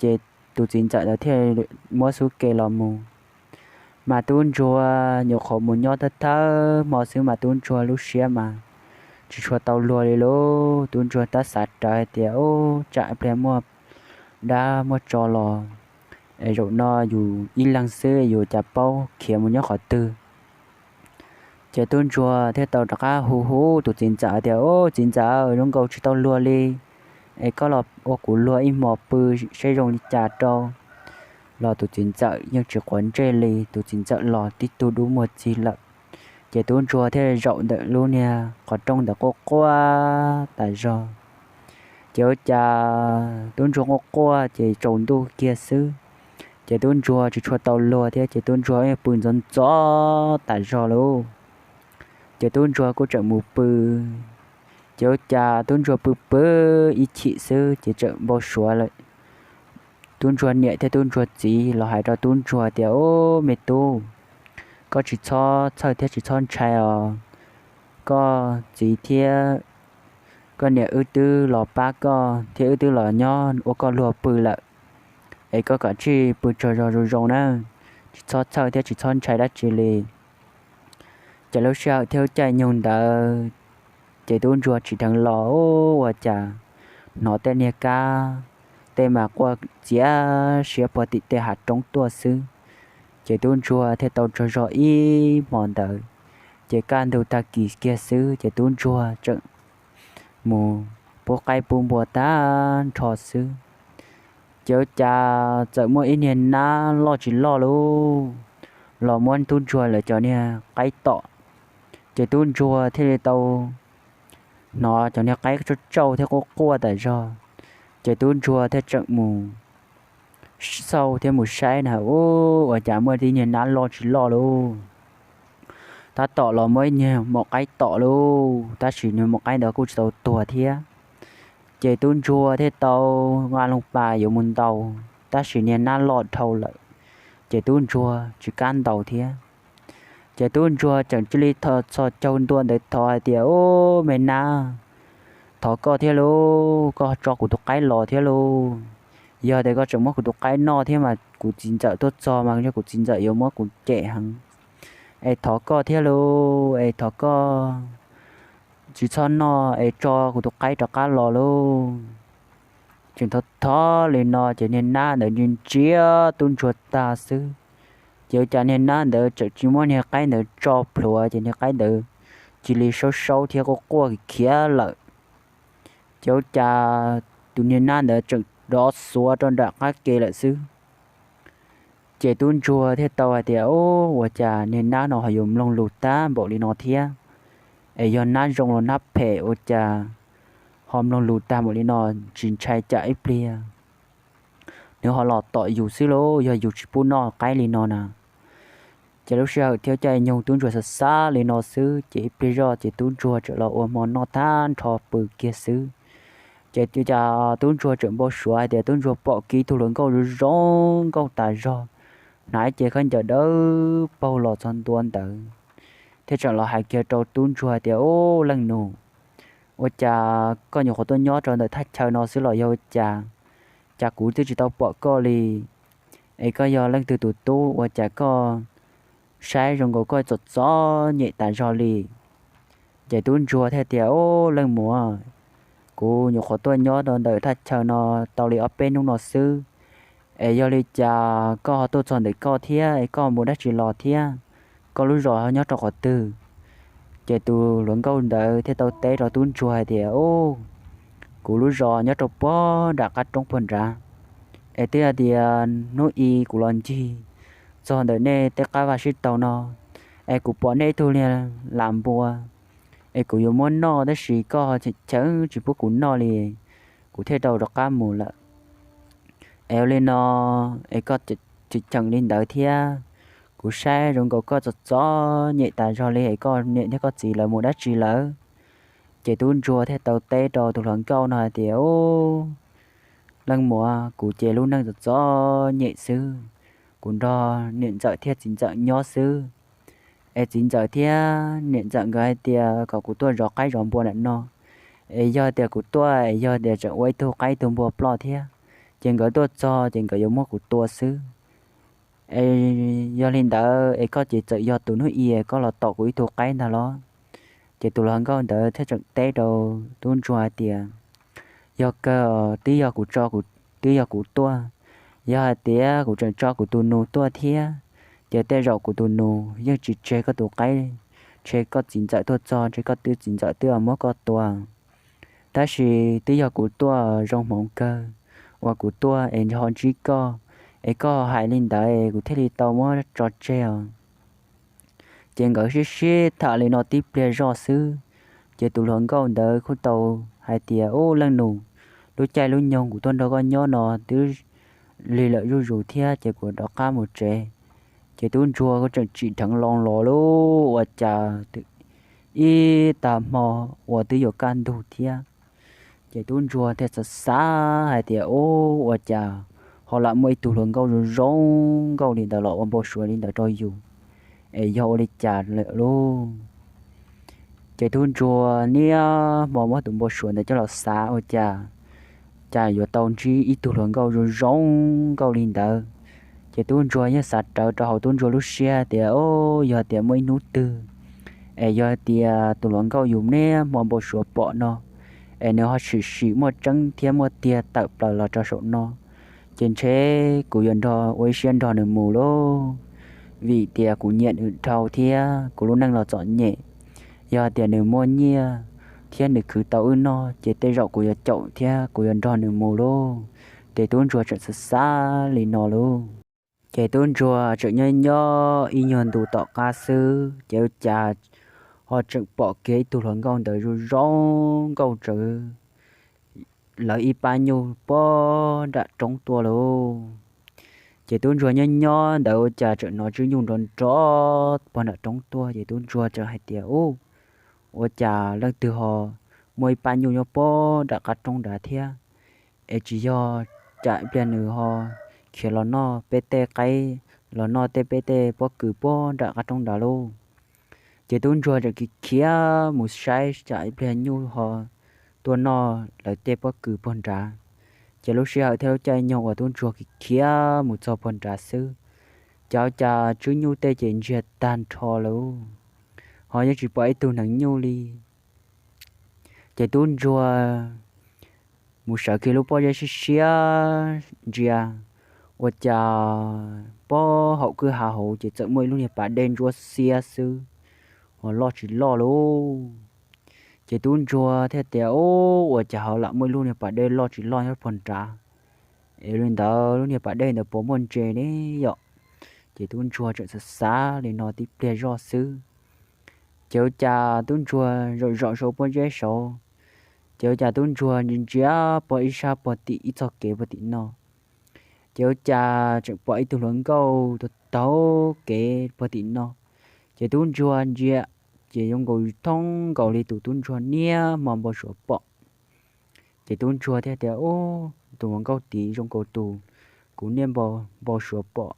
ces tus txiv ntxawm ntawd thiaj muab xub ke los mus. Mas tub ntsuag nyuam qhuav mus nyob thawj thawj hmo xwb mas tub ntsuag lub siab mas tsis tshua tau luag li lauj. Tub ntsuag tab xav rawv hais tias, Ub, tsam pliag muaj dab muaj tsov los es zaum no yus ib leeg xwb yus cas paub khiav mus nyob qhov twg. Ces tub ntsuag thiaj tau rov qab hu hu tus txiv ntxawm tias, Ub, txiv ntxawm, zoo nkaus tsis tau luag li, es koj los ua kuv luag ib hmos pw saib zoo li cas rau. Los tus txiv ntxawm yeej tsis quav ntsej li, tus txiv ntxawm los tib tug dub muag txig lawm. Ces tub ntsuag thiaj zaum ntawm lub niag qhov rooj ntawd quaj quaj tas zog. Ces ua cas tub ntsuag quaj quaj ces tsaus ntuj kiag xwb, ces tub ntsuag tsis tshua tau luag thiab ces tub ntsuag pw ntxov ntxov tas zog lauj. Ces tub ntsuag kuj tseem mus pw, ces ua cas tub ntsuag pw pw ib chim xwb ces tseem npau suav lawm. Tub ntsuag niam thiab tub ntsuag txiv los hais rau tub ntsuag tias, Ub, me tub, koj tsis txhob txhawj thiab tsis txhob ntshai os. Koj txiv thiab koj niam wb twb los pab koj thiab wb twb los nyob ua koj luag pw lawm, es koj kav tsij pw tsaug zog zoo zoo nawb, tsis txhob txhawj thiab tsis txhob ntshai dab tsi li. Ces lub sij hawm thiab lub caij nyoog ntawd ces tub ntsuag tsim dheev los ua cas hnov tej niag kab tej mas quaj txiav siab puag tim tej hav roob tuaj xwb. Ces tub ntsuag thiaj tau tsaug zog ib hmo ntawd, ces kaj ntug tag kis kiag xwb ces tub ntsuag tseem mus pub qaib pub npua tag nrho xwb. Ces ua cas txawm muaj ib niag nab loj tsis loj lauj, los muab tub ntsuag lawv cov niag qaib tom. Ces tub ntsuag thiaj li tau hnov cov niag qaib tsauj tsauj thiab quaj quaj tas zog. Ces tub ntsuag thiaj tseem mus xauj thiab mus saib na, ub, ua cas muaj tib niag nab loj tsis loj lauj. Tab tom los muaj ib niag maum qaib tom lauj, tab sis niag maum qaib ntawd kuj tsis tau tuag thiab. Ces tub ntsuag thiaj tau nqa loo pas yuav mus ntaus, tab sis niag nab loj dhau lawm, ces tub ntsuag tsis kam ntaus thiab. Ces tub ntsuag tseem cia li txhos caug ntua ntawd thov hais tias, Ub, me nab, thov koj thiab lauj, koj tso kuv tus qaib los thiab lauj. Yog tias koj tseem muab kuv tus qaib noj thiab mas kuv txiv ntxawm tuaj txog mas kuv txiv ntxawm yuav muab kuv cem heev. Es thov koj thiab lauj, es thov koj tsis txhob noj es tso kuv tus qaib rov qab los lauj. Tseem thov thov li no ces niag nab ntawd ntsia ntsia tub ntsuag tag xwb, ces ua cas niag nab ntawd tseem tsis muab niag qaib ntawd tso plhuav ces niag qaib ntawd cia li saub saub thiab quaj quaj khiav lawm. Ces ua cas tus niag nab ntawd tseem rov xuav rau nram qab ke lawm xwb. Ces tub ntsuag thiaj tau hais tias, Ub, ua cas niag nab no ho yuav mloog lus tag npaum li no thiab? Es yog nab zoo los nab phem ua cas ho mloog lus tag npaum li no? Tsis ntshai tsam ib pliag nws ho los tom yus xwb lauj, yog yus tsis pub noj qaib li no na. Ces lub sij hawm thiab caij nyoog tub ntsuag xav xav li no xwb, ces ib pliag zoj ces tub ntsuag tseem los ua hmo noj tag nrho pw kiag xwb. Ces ua cas tub ntsuag tseem npau suav hais tias tub ntsuag pom kiag ib tug hluas nkauj zoo zoo nkauj tas zog, hnav ib ce khaub ncaws dawb paug los txog ntua ntawd, thiaj tseem los hais kiag rau tub ntsuag hais tias, Ub, leej nus, ua cas koj nyuam qhuav tuaj nyob rau ntawm thaj chaw no xwb los yog ua cas? Cas kuv twb tsis tau pom koj li. Es koj yog leej twg tus tub ua cas koj saib zoo nkaus koj txom txom nyem tas zog li? Ces tub ntsuag thiaj tias, Ub, leej muam, kuv nyuam qhuav tuaj nyob rau ntawm thaj chaw no tau li ob peb hnub no xwb, es yog li cas koj ho tuaj txog ntawm koj thiab es koj mus dab tsi los thiab? Koj lub zos nyob rau qhov twg? Ces tus hluas nkauj ntawd thiaj tau teb rau tub ntsuag hais tias, Ub, kuv lub zos nyob rau puag nram qab roob puag nrad, es twb yog tias hnub i kuv los ncig txog ntawm nej tej qab vaj sib taug no, es kuv pom nej ib tug niag las npua, es kuv yuav muab noj tab sis koj cheem cheem tsis pub kuv noj li, kuv thiaj tau rov qab mus lawm. Es ua li no, es koj cheem cheem li ntawd thiab, kuv saib zoo nkaus koj txom txom nyem tas zog li es koj niam thiab koj txiv lawv mus dab tsi lawm? Ces tub ntsuag thiaj tau teb rau tus hluas nkauj no hais tias, Ub, leej muam, kuv ces lub neej txom txom nyem xwb, kuv nrog niam ntxawm thiab txiv ntxawm nyob xwb. Es txiv ntxawm thiab niam ntxawm nkawd hais tias kom kuv tuaj zov qaib zov npua ntawm no, es yog tias kuv tuaj es yog tias tseem ua ib tug qaib ib tug npua ploj thiab, ces nkawd tuaj txog ces nkawd yuav muab kuv tua xwb. Es yog li ntawd es koj ces txawm yog tus hnub i koj los tom kuv ib tug qaib ntag los? Ces tus hluas nkauj ntawd thiaj tseem teb rau tub ntsuag hais tias, Yog kawg, twb yog kuv tso, twb yog kuv tuaj. Yog hais tias kuv tseem tso kuv tus nus tuaj thiab, ces tej zaum kuv tus nus yeej tsis tseg koj tus qaib, ntshe koj txiv ntxawm tuaj txog ntshe koj twb txiv ntxawm twb muab koj tua. Tab sis twb yog kuv tuaj zoo hmoov kawg uas kuv tuaj es ho ntsib koj, es koj hais li ntawd kuv thiaj li tau muab tso tseg os. Ces nkawd sib sib tham li no tib pliag zoj xwb, ces tus hluas nkauj ntawd kuj tau hais tias, Ub, leej nus, lub caij lub nyoog kuv tuaj nrog koj nyob no twb lig lawm zuj zus thiab ces kuv rov qab mus tsev. Ces tub ntsuag kuj tseem tsim dheev loo los lauj, ua cas ib tag hmo uas twb yuav kaj ntug thiab, ces tub ntsuag thiaj xav xav hais tias, Ub, ua cas ho lam muaj ib tug hluas nkauj zoo zoo nkauj li ntawd los ua npau suav li ntawd rau yus, es yog ua li cas lawm lauj? Ces tub ntsuag niaj hmo muab tus npau suav ntawd coj los xav ua cas, cas yuav tau ntsib ib tug hluas nkauj zoo zoo nkauj li ntawd. Ces tub ntsuag yeej xav rawv rau hauv tub ntsuag lub siab tias, Ub, yog tias muaj ib hnub twg es yog tias tus hluas nkauj yus niaj hmo npau suav pom no, es nws ho tshwm sim muaj tseeb thiab muaj tiag tawm plaws los rau saum no, ces ntshe kuv yuav nrog ua ib siab nrog nws mus lauj, vim tias kuv nyiam nws dhau thiab kuv lub neej los txom nyem. Yog tias nws muaj nyiaj thiab nws khwv tau wb noj ces tej zaum kuv yuav caum thiab kuv yuav nrog nws mus lauj. Ces tub ntsuag tseem xav xav li no lauj. Ces tub ntsuag tseem nyob nyob ib nyuag ntu tom qab xwb ces ua cas ho tseem pom kiag ib tug hluas nkauj ntawd zoo zoo nkauj tsawv lawv ib pab nyuj puag nram roob tuaj lauj. Ces tub ntsuag nyob nyob ntawd ua cas tseem hnov tswb nyuj nrov nrov pog nram roob tuaj, ces tub ntsuag tseem hais tias, Ub, ua cas leej twg ho muaj ib pab nyuj nyob pog nram qab roob nrad thiab? Es tsis yog cas ib pliag nws ho khiav los noj peb tej qaib, los noj tej peb tej pob kws pog nram qab roob nrad lauj? Ces tub ntsuag tseem khiav khiav mus saib cas ib pliag nyuj ho tuaj noj lawv tej pob kws pog nrad. Ces lub sij hawm thiab lub caij nyoog uas tub ntsuag khiav khiav mus txog pog nrad xwb, cas cas tswb nyuj tej ces ntsiag tag nrho lawm, ho yeej tsis pom ib tug neeg nyuj li. Ces tub ntsuag mus sawv kiag lub pob zeb siab siab ntsia, ua cas pog hauv kwj ha hauv ces txawm muaj ib lub niag pas dej ntsuab xiab xwb, ho loj tsis loj lauj. Ces tub ntsuag thiaj tias, Ub, ua cas ho lam muaj ib lub niag pas dej loj tsis loj nyob pog nrad? Es li ntawd lub niag pas dej ntawd puas muaj ntses ne yom? Ces tub ntsuag tseem xav xav li no tib pliag zoj xwb, ces ua cas tub ntsuag zaum zaum saum pob zeb saud, ces ua cas tub ntsuag ntsia ntsia pog ib sab pog tim ib txoj kev pog tim no, ces ua cas tseem pom ib tug hluas nkauj taug taug kev pog tim no. Ces tub ntsuag ntsia, ces zoo nkaus thoob nkaus li tus tub ntsuag niaj hmo npau suav pom. Ces tub ntsuag thiaj tias, Ub, tus hluas nkauj tid zoo nkaus tus kuv niaj npau suav pom,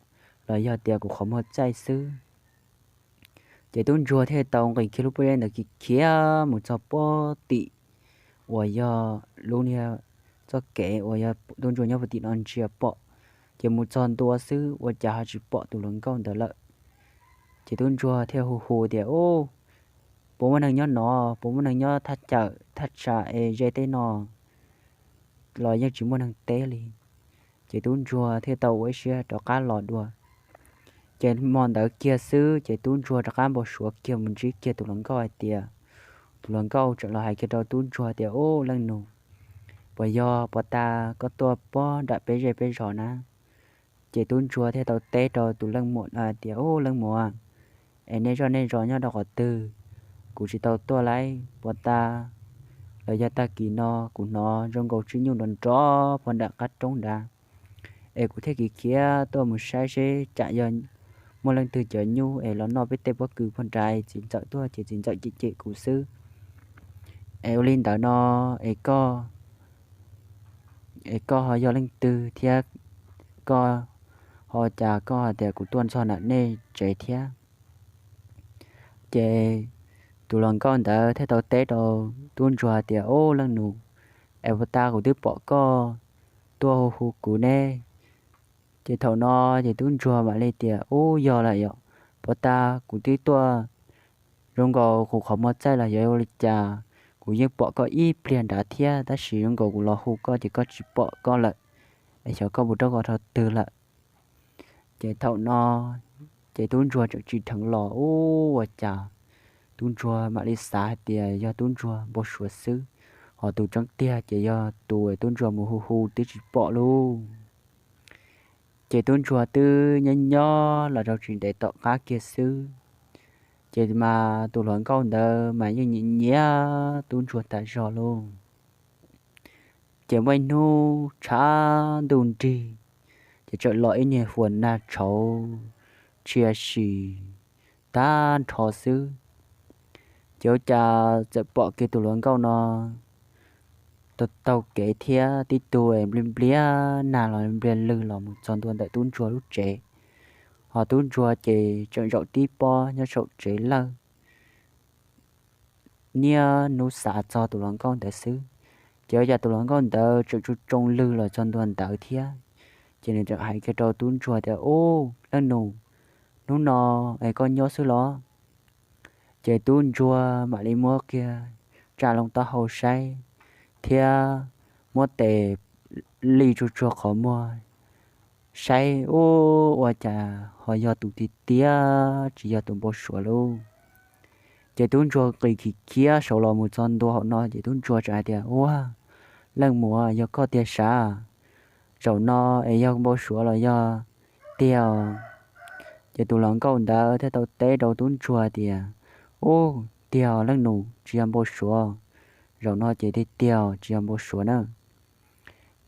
los yog tias kuv qhov muag txaij xwb. Ces tub ntsuag thiaj tau nqis kiag lub pob zeb ntawd khiav khiav mus txog pob tim uas yog lub niag txoj kev uas yog tub ntsuag nyob pog tim no ntsia pom, ces mus txog ntua xwb ua cas ho tsis pom tus hluas nkauj ntawd lawm. Ces tub ntsuag thiaj hu hu tias, Ub, puas muaj neeg nyob no? Puas muaj neeg nyob thaj chaw thaj tsam es ze tej no? Los yeej tsis muaj neeg teb li. Ces tub ntsuag thiaj tau ua ib siab rov qab los dua. Ces hmo ntawd kiag xwb ces tub ntsuag rov qab npau suav kiag mus ntsib kiag tus hluas nkauj hais tias, tus hluas nkauj tseem los hais kiag rau tub ntsuag tias, Ub, leej nus, puas yog puas tas koj tuaj pog nram peb zej peb zos na? Ces tub ntsuag thiaj tau teb rau tus leej muam no hais tias, Ub, leej muam, es nej zej nej zos nyob rau qhov twg? Kuv tsis tau tuaj lawm, puas tas los yog tag kis no kuv hnov zoo nkaus tswb nyuj nrov nrov pog nram qab roob nrad, es kuv thiaj khiav khiav tuaj mus saib seb tsam yog muaj leej twg cov nyuj es los noj peb tej pob kws pog nrad, txiv ntxawm tuaj ces txiv ntxawm cem cem kuv xwb. Es ua li ntawd no, es koj, es koj ho yog leej twg thiab? Koj ho cas koj hais tias kuv tuaj txog nram nej tsev thiab? Ces tus hluas nkauj ntawd thiaj tau teb rau tub ntsuag hais tias, Ub, leej nus, es puas tas kuv twb pom koj tuaj hu hu kuv ne. Ces thaum no ces tub ntsuag mam li tias, Ub, yog lawm yom, puas tas kuv twb tuaj zoo nkaus kuv qhov muag txaij los yog ua li cas, kuv yeej pom koj ib pliag nrad thiab, tab sis zoo nkaus kuv los hu koj ces koj tsis pom koj lawm, es xyov koj mus rau qhov twg lawm. Ces thaum no ces tub ntsuag tseem tsis dheev los, ub, ua cas tub ntsuag mam li xav hais tias yog tub ntsuag npau suav xwb, ho tus tseeb tiag ces yog tus tub ntsuag mus hu hu twb tsis pom lauj. Ces tub ntsuag twb nyob nyob los rau tsis ntev tom qab kiag xwb, ces mas tus hluas nkauj ntawd mas yeej nyiam nyiam tub ntsuag tas zog lauj. Ces muaj ib hnub tshav ntuj nrig, ces txawm los ib niag huas nag tshauv tshia sim tag nrho xwb. Ces ua cas txawm pom kiag tus hluas nkauj no taug taug kev thiab tib tug npliag npliag nag los npliag lwg los mus txog ntua ntawm tub ntsuag lub tsev. Ho tub ntsuag ces tseem zaum tib pob nyob saum tsev lawj, niaj hnub xav txog tus hluas nkauj ntawd xwb. Ces ua cas tus hluas nkauj ntawd tseem tsoo tsoo lwg los txog ntua ntawd thiab. Ces nws tseem hais kiag rau tub ntsuag tias, Ub, leej nus, hnub no es koj nyob xwb los? Ces tub ntsuag mam li muab kiag tsa loo taub hau saib thiab muab tes li tsuag tsuag qhov muag saib, ub, ua cas ho yog tus tiag tiag tsis yog tus npau suav lauj. Ces tub ntsuag nqis khiav khiav saud los mus txog ntua hauv no ces tub ntsuag tseem hais tias, Ua, leej muam, yog koj tiag sav? Zaum no es yog npau suav los yog tiag? Ces tus hluas nkauj ntawd thiaj tau teb rau tub ntsuag tias, Ub, tiag leej nus, tsis yog npau suav. Zaum no ces tiag tiag tsis yog npau suav na.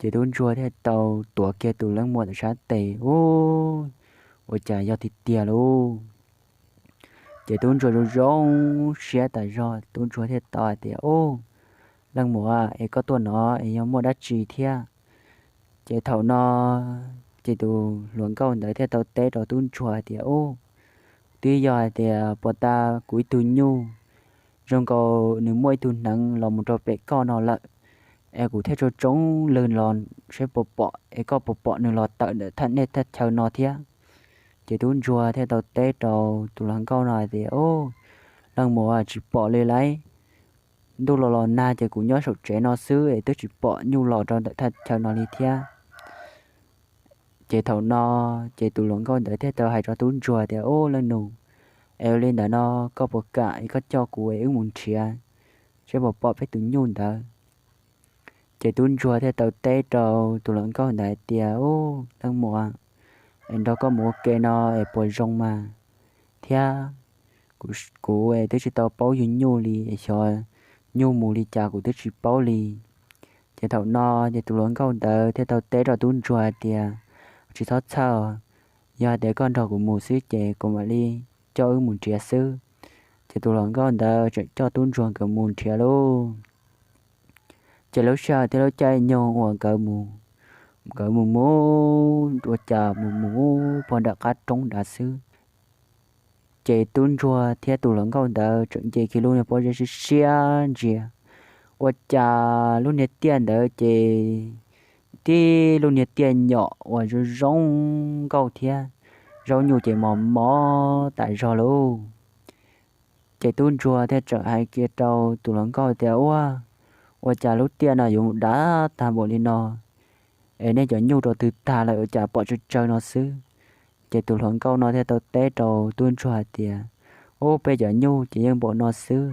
Ces tub ntsuag thiaj tau tuav kiag tus leej muam tom sab tes, ub, ua cas yog tiag tiag lauj. Ces tub ntsuag zoo zoo siab tas zog, tub ntsuag thiaj tau hais tias, ub, leej muam, es koj tuaj no es yog muaj dab tsi thiab? Ces thaum no ces tus hluas nkauj ntawd thiaj tau teb rau tub ntsuag hais tias, ub, twb yog hais tias puag ta kuv ib tug nyuj zoo nkaus nws muaj ib tug hneev los mus rau pem koj no lawm, es kuv thiaj tso tsoob lwg los saib puas pom, es koj puas pom nws los tawm ntawm thaj, nej thaj chaw no thiab? Ces tub ntsuag thiaj tau teb rau tus hluas nkauj no hais tias, ub, leej muam, tsis pom li lauj. Ntuj los los nag ces kuv nyob saum tsev no xwb es twb tsis pom nyuj los rau ntawm thaj chaw no li thiab. Ces thaum no ces tus hluas nkauj ntawd thiaj tau hais rau tub ntsuag tias, ub, leej nus, es ua li ntawd no koj puas kam es koj coj kuv es wb mus nrhiav saib puas pom peb tus nyuj ntawd? Ces tub ntsuag thiaj tau teb rau tus hluas nkauj ntawd hais tias, ub, leej muam, es nrog koj mus ua ke no es puas zoo mas, thiab kuv, kuv es twb tsis tau paub yug nyuj li es xyov nyuj mus li cas kuv twb tsis paub li. Ces thaum no ces tus hluas nkauj ntawd thiaj tau teb rau tub ntsuag hais tias, tsis txhob txhawj, yog hais tias koj nrog kuv mus xwb ces kuv mam li coj wb mus nrhiav xwb. Ces tus hluas nkauj ntawd tseem coj tub ntsuag nkawd mus nrhiav lauj. Ces lub sij hawm thiab lub caij nyoog uas nkawd mus, nkawd mus mus ua cas mus mus pog nram qab roob nrad xwb, ces tub ntsuag thiab tus hluas nkauj ntawd tseem nce kiag lub niag pob zeb siab siab ntsia, ua cas lub niag tiaj ntawd ces tib lub niag tiaj nyom uas zoo zoo nkauj thiab zaub nyuj ces mos mos tas zog lauj. Ces tub ntsuag thiaj tseem hais kiag rau tus hluas nkauj tias, ua, ua cas lub tiaj no yuav mus dav tag npaum li no, es nej cov nyuj rau twg tag lawm ua cas pom tsawg tsawg no xwb? Ces tus hluas nkauj no thiaj tau teb rau tub ntsuag hais tias, ub, peb cov nyuj ces yeej npaum no xwb,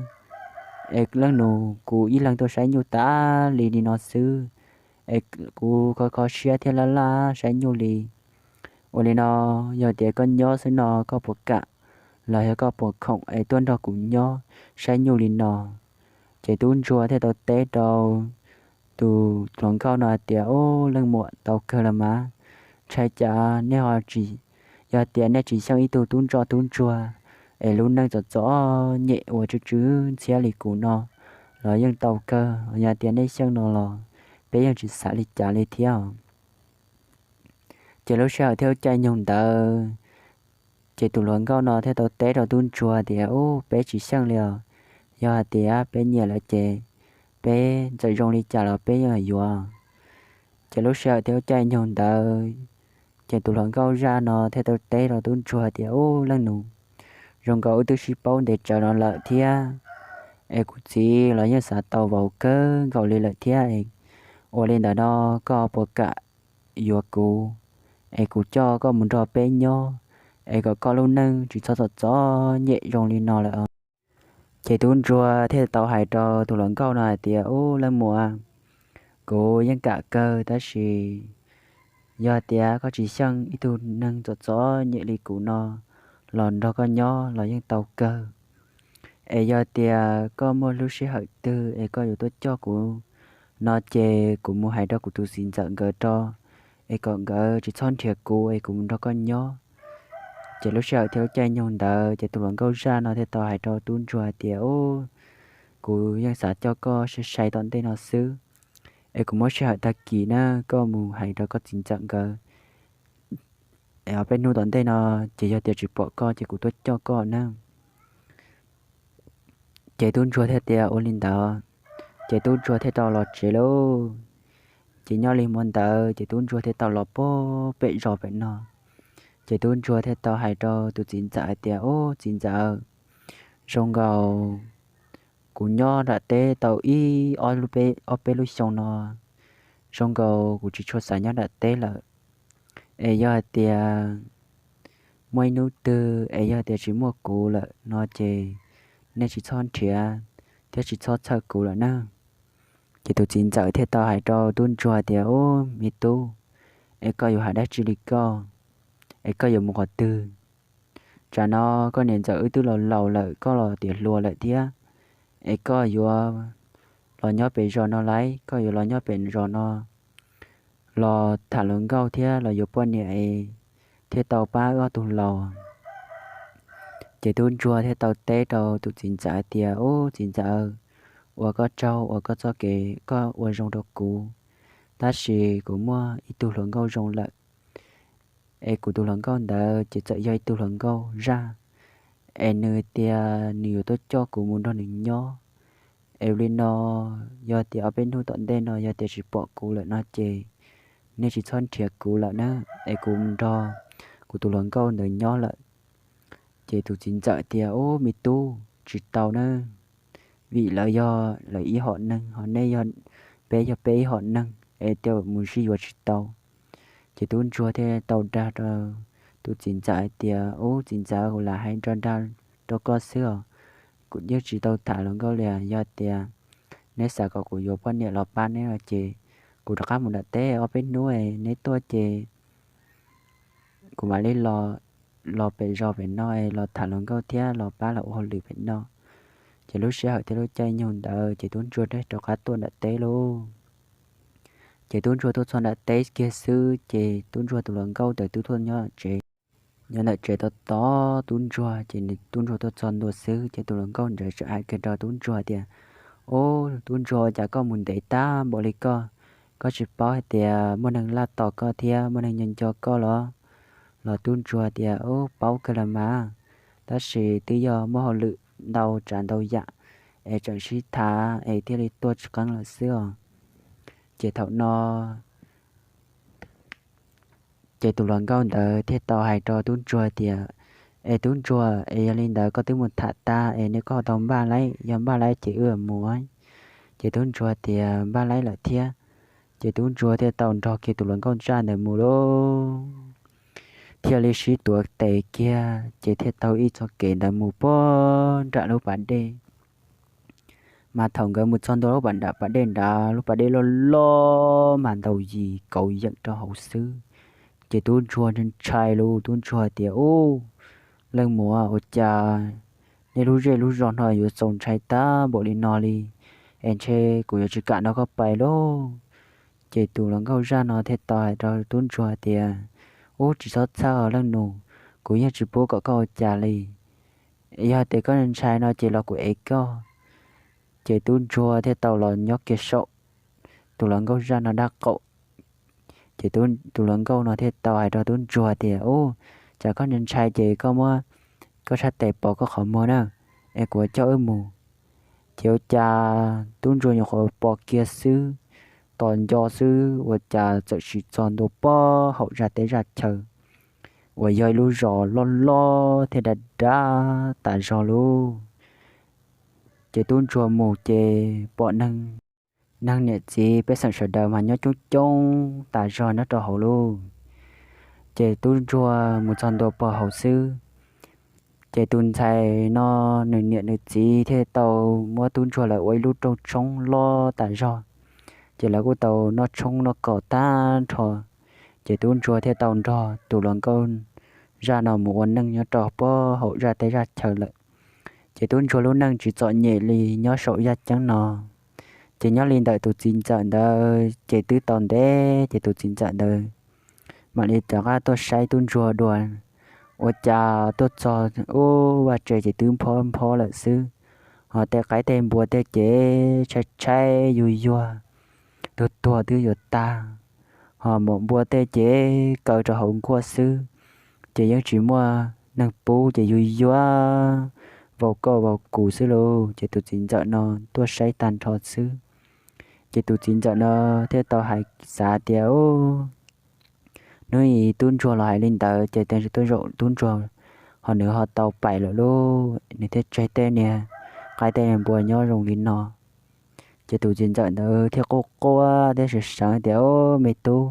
es leej nus, kuv ib leeg tuaj saib nyuj tas li li no xwb, es kuv kho kho siab thiab laj laj saib nyuj li. Ua li no, yog tias koj nyob xwb no koj puas kam, los yog koj puas khoom es tuaj nrog kuv nyob saib nyuj li no? Ces tub ntsuag thiaj tau teb rau tus hluas nkauj no hais tias, ub, leej muam, tau kawg los mas, ntshai cas nej ho tsis, yog tias nej tsis xyeej ib tug tub ntsoj tub ntsuag es lub neej txom txom nyem uas tsw tsw ntxhiab li kuv no los yeej tau kawg, yog tias nej xyeej no los peb yeej tsis xav li cas li thiab. Ces lub sij hawm thiab lub caij nyoog ntawd, ces tus hluas nkauj no thiaj tau teb rau tub ntsuag tias, ub, peb tsis xyeej li os, yog hais tias peb nyiam lawm ces peb txawm zoo li cas los peb yeej yuav. Ces lub sij hawm thiab lub caij nyoog ntawd, ces tus hluas nkauj zaj no thiaj tau teb rau tub ntsuag tias, ub, leej nus, zoo nkaus wb twb sib paub ntev tsawv no lawm thiab, es kuv txiv los yeej xav tau vauv kawg nkaus li lawm thiab, ua li ntawd no koj puas kam yuav kuv, es kuv coj koj mus nrog peb nyob, es kom koj lub neej tsis txhob txom txom nyem zoo li no lawm os? Ces tub ntsuag thiaj tau hais rau tus hluas nkauj no hais tias, ub, leej muam, kuv yeej kam kawg tab sis yog tias koj tsis xyeej ib tug neeg txom txom nyem li kuv no los nrog koj nyob los yeej tau kawg. Es yog tias koj muaj lub sij hawm twg es koj yuav tuaj coj kuv no ces kuv mus hais rau kuv tus txiv ntxawm nkawd rau, es kom nkawd tsis txhob nrhiav kuv es kuv mus nrog koj nyob. Ces lub sij hawm thiab lub caij nyoog ntawd ces tus hluas nkauj zaj no thiaj tau hais rau tub ntsuag hais tias, ub, kuv yeej xav coj koj sai sai tom ntej no xwb, es kuv muab sij hawm tag kis na koj mus hais rau koj txiv ntxawm nkawd, es ob peb hnub tom ntej no ces yog tias tsis pom koj ces kuv tuaj coj koj na. Ces tub ntsuag thiaj tias ua li ntawd, ces tub ntsuag thiaj tau los tsev lauj. Ces nyob li hmo ntawd ces tub ntsuag thiaj tau los pog pem zos pem no. Ces tub ntsuag thiaj tau hais rau tus txiv ntxawm hais tias, ub, txiv ntxawm, zoo nkaus kuv nyob nram teb tau ib ob peb lub xyoo no, zoo nkaus kuv tsis tshua xav nyob nram teb lawm. Es yog hais tias muaj ib hnub twg es yog tias tsis muaj kuv lawm no ces nej tsis txhob nrhiav thiab tsis txhob txhawj kuv lawm na. Ces tus txiv ntxawm thiaj tau hais rau tub ntsuag tias, ub, me tub, es koj yuav hais dab tsi li koj? Es koj yuav mus qhov twg? Tsam no koj niam ntxawm wb twb laus laus lawm, koj los tiav hluas lawm thiab, es koj yuav los nyob pem zos no lauj? Koj yuav los nyob pem zos no los tham hluas nkauj thiab los yuav poj niam es thiaj tau pab wb ob tug laus. Ces tub ntsuag thiaj tau teb rau tus txiv ntxawm hais tias, Ub, txiv ntxawm, ua koj tsaug uas koj txoj kev koj ua zoo rau kuv, tab sis kuv muaj ib tug hluas nkauj zoo lawm, es kuv tus hluas nkauj ntawd ces txawm yog ib tug hluas nkauj zaj, es nws tias nws yuav tuaj coj kuv mus nrog nws nyob. Es li no, yog tias ob peb hnub tom ntej no yog tias tsis pom kuv lawm no ces nej tsis txhob nrhiav kuv lawm na, es kuv mus nrog kuv tus hluas nkauj ntawd nyob lawm. Ces tus txiv ntxawm tias, Ub, me tub, tsis tau na, vim lawv yog lawv ib hom neeg, ho nej yog, peb yog peb ib hom neeg, es tej mus sib yuav tsis tau. Ces tub ntsuag thiaj tau dag rau tus txiv ntxawm hais tias, Ub, txiv ntxawm, kuv lam hais dag dag rau koj xwb os, kuv yeej tsis tau tham hluas nkauj li. Yog tias neb xav kom kuv yuav poj niam los pab neb no ces kuv rov qab mus nram teb ob peb hnub, neb tuaj ces kuv mam li los pem zos pem no los tham hluas nkauj thiab los pab los ua hauj lwm pem no. Ces lub sij hawm thiab lub caij nyoog ntawd ces tub ntsuag thiaj rov qab tuaj nram teb lauj. Ces tub ntsuag tuaj txog nram teb kiag xwb ces tub ntsuag tus hluas nkauj ntawd twb tuaj nyob tsev, nyob ntawm tsev tos tos tub ntsuag. Ces tub ntsuag tuaj txog ntua xwb ces tus hluas nkauj ntawd txawm hais kiag rau tub ntsuag tias, Ub, tub ntsuag, ua cas koj mus ntev tag npaum li koj? Koj tsis paub hais tias muaj neeg laj tos koj thiab muaj neeg nco nco koj los? Los tub ntsuag tias, Ub, paub kawg los mas, tab sis twb yog muaj hauj lwm ntau tsav ntau yam es tseem sib tham es thiaj li tuaj tsis qeeb lawm xwb os. Ces thaum no ces tus hluas nkauj ntawd thiaj tau hais rau tub ntsuag tias, Es tub ntsuag, es yog li ntawd koj twb mus tham tag es neb koj tau npaj laib? Yog npaj laib ces wb mus. Ces tub ntsuag tias npaj laib lawm thiab. Ces tub ntsuag thiaj tau nrog kiag tus hluas nkauj zaj ntawd mus lauj. Thiaj li sib tuav tes kiag ces thiaj taug ib txoj kev ntawd mus puag nram lub pas dej. Mas thaum nkawd mus txog ntua lub pas nram pas dej nrad, lub pas dej loj loj mas ntaus yim kauv yeem rau hauv xwb. Ces tub ntsuag ntshai ntshai lauj, tub ntsuag tias, Ub, leej muam, ua cas nej lub zej lub zos no yuav txaus ntshai tag npaum li no li? Es ntshe kuv yuav tsis kam nrog koj pais lauj. Ces tus hluas nkauj zaj no thiaj tau hais rau tub ntsuag tias, Ub, tsis txhob txhawj leej nus, kuv yeej tsis pub kom koj ua cas li. Yog tias koj ntshai no ces los kuv ev koj. Ces tub ntsuag thiaj tau los nyob kiag saum tus hluas nkauj zaj no dab qaum. Ces tus hluas nkauj no thiaj tau hais rau tub ntsuag tias, Ub, cas koj ntshai ntshai ces koj muab koj sab tes pov koj qhov muag na, es kuv coj wb mus. Ces ua cas tub ntsuag nyuam qhuav pov kiag xwb, tos nco xwb ua cas txawm sim txog ntua puag hauv zaj teb zaj chaw uas yog ib lub zos loj loj thiab dav dav tas zog lauj. Ces tub ntsuag mus ces pom neeg, neeg niam txiv pej xeem sawv daws mas nyob coob coob tas zog nyob rau hauv lauj. Ces tub ntsuag mus txog ntua puag hauv xwb, ces tus ntxhais no nws niam nws txiv thiaj tau muab tub ntsuag lawv ua ib lub rooj tshoob loj tas zog. Ces lawv kuj tau noj tshoob noj kos tag nrho. Ces tub ntsuag thiaj tau nrog tus hluas nkauj zaj no mus ua neej nyob rau puag hauv zaj teb zaj chaw lawm. Ces tub ntsuag lub neej tsis txom nyem li nyob saum yaj ceeb no. Ces nyob li ntawm tus txiv ntxawm ntawd ces twb tau ntev ces tus txiv ntxawm ntawd mam li rov qab tuaj saib tub ntsuag dua. Ua cas tuaj txog ub vaj tse ces twb nphob nphob lawm xwb, ho tej qaib tej npua tej ces tshaib tshaib yuag yuag, tuag tuag twb yuav tag, ho mom npua tej ces kaw rau hauv nkuaj xwb, ces yeej tsis muaj neeg pub ces yuag yuag vau koj vau kuv xwb lauj. Ces tus txiv ntxawm no tuaj saib tag nrho xwb. Ces tus txiv ntxawm no thiaj tau hais xav tias, hnub i tub ntsuag los hais li ntawd ces tej zaum tub ntsuag ho nws ho tau pais lawm lauj, nws thiaj tseg tej niag qaib tej niag npua nyob zoo li no. Ces tus txiv ntxawm ntawd thiaj quaj quaj thiab sawv sawv tias, me tub,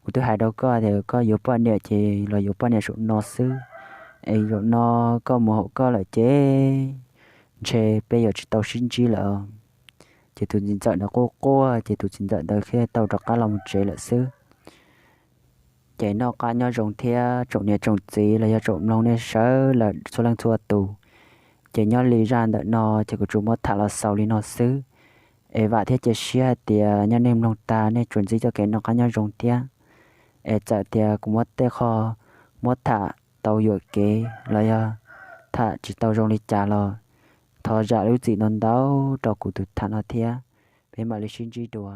kuv twb hais rau koj tias koj yuav poj niam ces los yuav poj niam saum no xwb, es zaum no koj mus hauv koj lawm ces ntshe peb yuav tsis tau sib ntsib lawm. Ces tus txiv ntxawm ntawd quaj quaj ces tus txiv ntxawm ntawd thiaj tau rov qab los mus tsev lawm xwb. Ces noj qab nyob zoo thiab tsoom niam tsoom txiv los yog tsoom mloog nej sawv daws txhua leej txhua tus, ces nyob li zaj ntawm no ces kuv tsuas muab tham los xaus li no xwb. Es vam thiab cia siab hais tias nyob nej mloog tag nej tsuas ntsib txoj kev noj qab nyob zoo thiab. Es txawm tias kuv muab tej qho muab tham tau yuam kev los yog tham tsis tau zoo li cas los thov zam lub txim ntau ntau rau kuv tus tham no thiab. Peb mam li sib ntsib dua.